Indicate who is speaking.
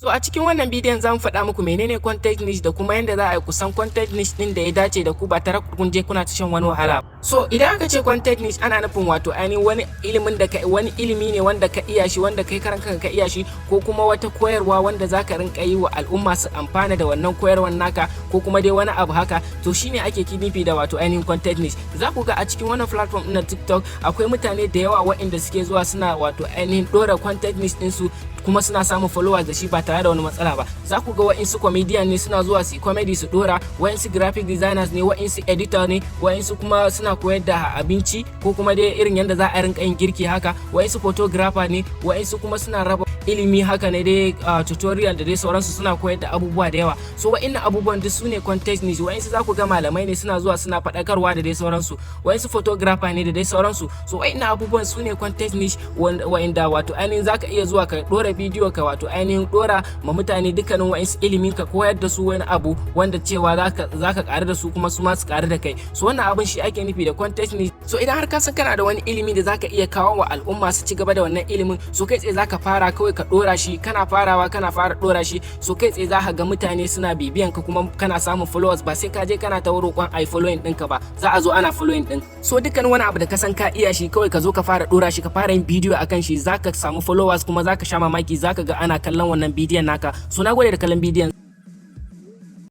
Speaker 1: So a cikin wannan bidiyon za mu faɗa muku menene content niche da kuma yadda za a yi kusan content niche ɗin da ya dace da ku ba tare kun je kuna ta shan wani wahala. So idan aka ce content niche, ana nufin wato ainihin wani ilimin da ka wani ilimi ne wanda ka iya shi, wanda kai karan kanka ka iya shi, ko kuma wata koyarwa wanda za ka rinka yi wa al'umma su amfana da wannan koyarwar naka, ko kuma dai wani abu haka. To shine ake nufi da wato ainihin content niche. Za ku ga a cikin wannan platform na TikTok akwai mutane da yawa waɗanda suke zuwa suna wato ainihin ɗora content niche ɗinsu, kuma suna samun followers da shi ba tare da wani matsala ba. Za ku ga wa'insu comedian ne, suna zuwa su comedy su dora, wa'insu graphic designers ne, wa'insu editor ne, wa'insu kuma suna koyar da abinci ko kuma dai irin yadda za a rinka yin girki haka, wa'insu photographer ne, wa'insu kuma suna raba ilimi haka ne dai, tutorial da dai sauransu, suna koyar da abubuwa da yawa. So wa'innan abubuwan duk su ne content niche. Wa'insu za ku ga malamai ne, suna zuwa suna faɗakarwa da dai sauransu, wa'insu photographer ne da dai sauransu. So wa'innan abubuwan su ne content niche, wa'inda wato ainihin za ka iya zuwa ka dora bidiyo, ka wato ainihin dora ma mutane dukkanin wa'insu ilimin, ka koyar da su wani abu wanda cewa zaka karu da su kuma su ma su karu da kai. So wannan abin shi ake nufi da content niche. So idan har ka san kana da wani ilimi da zaka iya kawo wa al'umma su ci gaba da wannan ilimin, so kai tsaye zaka fara kawai ka dora shi. Kana farawa, kana fara dora shi, so kai tsaye zaka ga mutane suna bibiyan ka kuma kana samun followers. Ba sai ka je kana ta roƙon ai following ɗinka ba, za a zo ana following ɗin. So dukkan wani abu da ka san ka iya shi, kawai ka zo ka fara dora shi, ka fara yin bidiyo akan shi, zaka samu followers kuma zaka sha mamaki, zaka ga ana kallon wannan bidiyon naka. So na gode da kallon bidiyon.